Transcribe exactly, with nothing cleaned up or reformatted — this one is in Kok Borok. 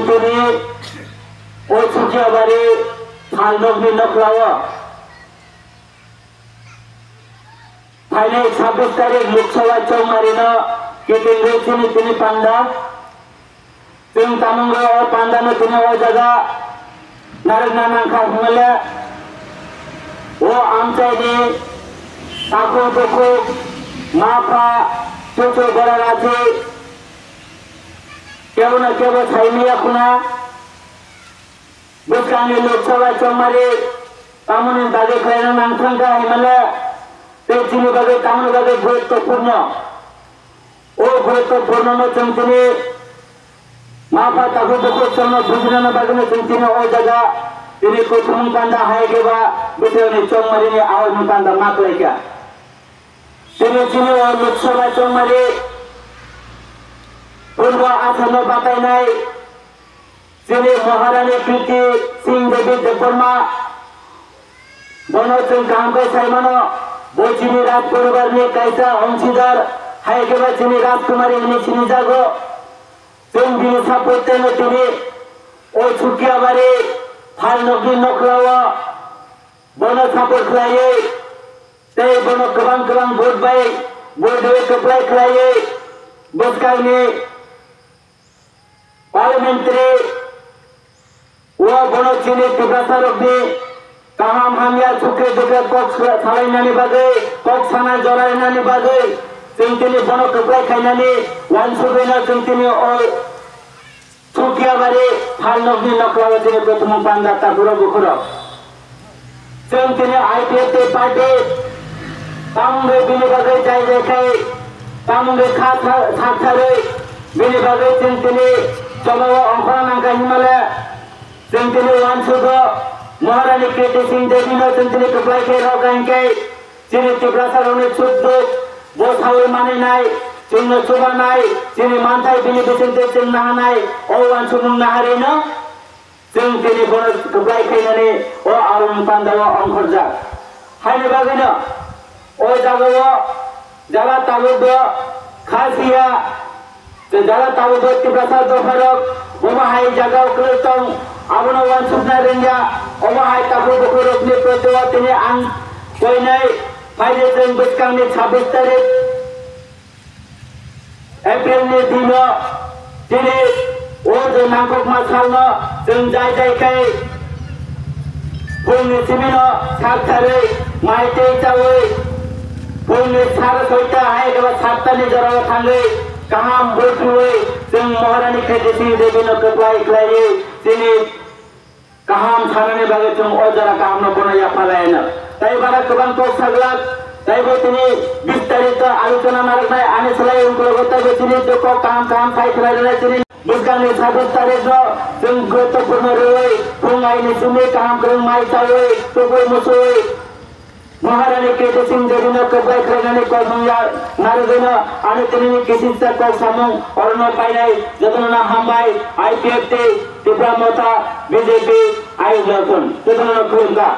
Tini o Sukiabari phalnokni nokhlao phainai sabbish tarik Lok Sabha Chongmarino kitingwi chini tini panda. Chwng tamungwi o pandano tini o jaga narwkna nangkha hwnmale o amchaini takhuk bukhuk, mapha, chuchu, bora raji kebono kebo saimaya khuna. Bwskangni Lok Sabha Chongmari tamoni bagwi khlaina nangthangkha hwnmale tei chini bagwi tamoni bagwi guruttopurno. O guruttopurno no chwng tini mapha takhuk bukhuk chwngno bujinani bagwino chwng tini o jaga tini kuthumung panda hai khe ba bwskanni Chongmarini aoimung panda ma khlaikha. Tini chini o Lok Sabha Chongmari Purbo Assamno batainai chini Maharani Kriti Singh Devi Debbarma, bono chwng kaham khe sai mano, bo chini Raj poribarni kaisa ongsidar, hai khe ba chini Rajkumari hwnwi sinijago. Chwng bini support-no tini o Sukiabari phalnokni nokhlao bono support khlaiwi tei bono kwbang kwbang vote bai vote rwi kwplai khlaiwi bwskangni parliamentary o bono chini Tiprasarokni kaham hamya sukhe dukhe kok salainani bagwi, kok sana jorainani bagwi chwng tini bono kwplai khainani uansugwino chwng tini o Sukiabari phalnokni nokhlao chini kuthumung panda takhurok bukhurok. Chwng tini I P F T party tamungwi bini bagwi jai jai khai, tamungwi kha tha-, saktharwi bini bagwi chwng tini chobao ongkhorna nangkha himale chwng tini uansugo Maharani Kriti Singh Devino chwng tini kwplai khe rwkha hinkhe chini Tiprasarokni suk duk bo saui maninai, chwngno chubanai, chini manthai bini bisingtwi chwng nahanai, o uansukmung naharino chwng tini bono kwplai khainani o aoimung pandao ongkhorjak. Haini bagwino o jagao jala tabukbo kha siya, jala tabukbo Tiprasa dopharok bomo hai jagao kwlwi tong, abono uansukna rwngya, omo hai takhuk bukhurokni protio tini ang koinai phaidi chwng bwskangni sabbish tarik April ni dino chini o je nangkukma salno chwng jai jai khai phungni simino saktharwi mai tei chawi phungni sar soita hai eba satta ni jorao thangwi kaham bwthuwi chwng Maharani Kriti Singh Devino kwplai khlaiwi chini kaham sanani bagwi chwng o jora kahamno bono yapha laino. Tai bara kwbang kok saglak, taibo tini bistarito alochona narwknai, ani slai ungkologo taibo chini kok kaham kaham sai khlai rwnai chini bwskangni sabbish tarikno chwng guruttopurno rwui phung aini simi kaham kwrwng mai chaui tubui musui Maharani Kriti Singh Devino kwplai khlainani kokmung ya narwgwino ani tinini kisisa kok samung orono painai jotono hambai I P F T, Tipra Motha, B J P, ayuk lokon jotono khulumkha.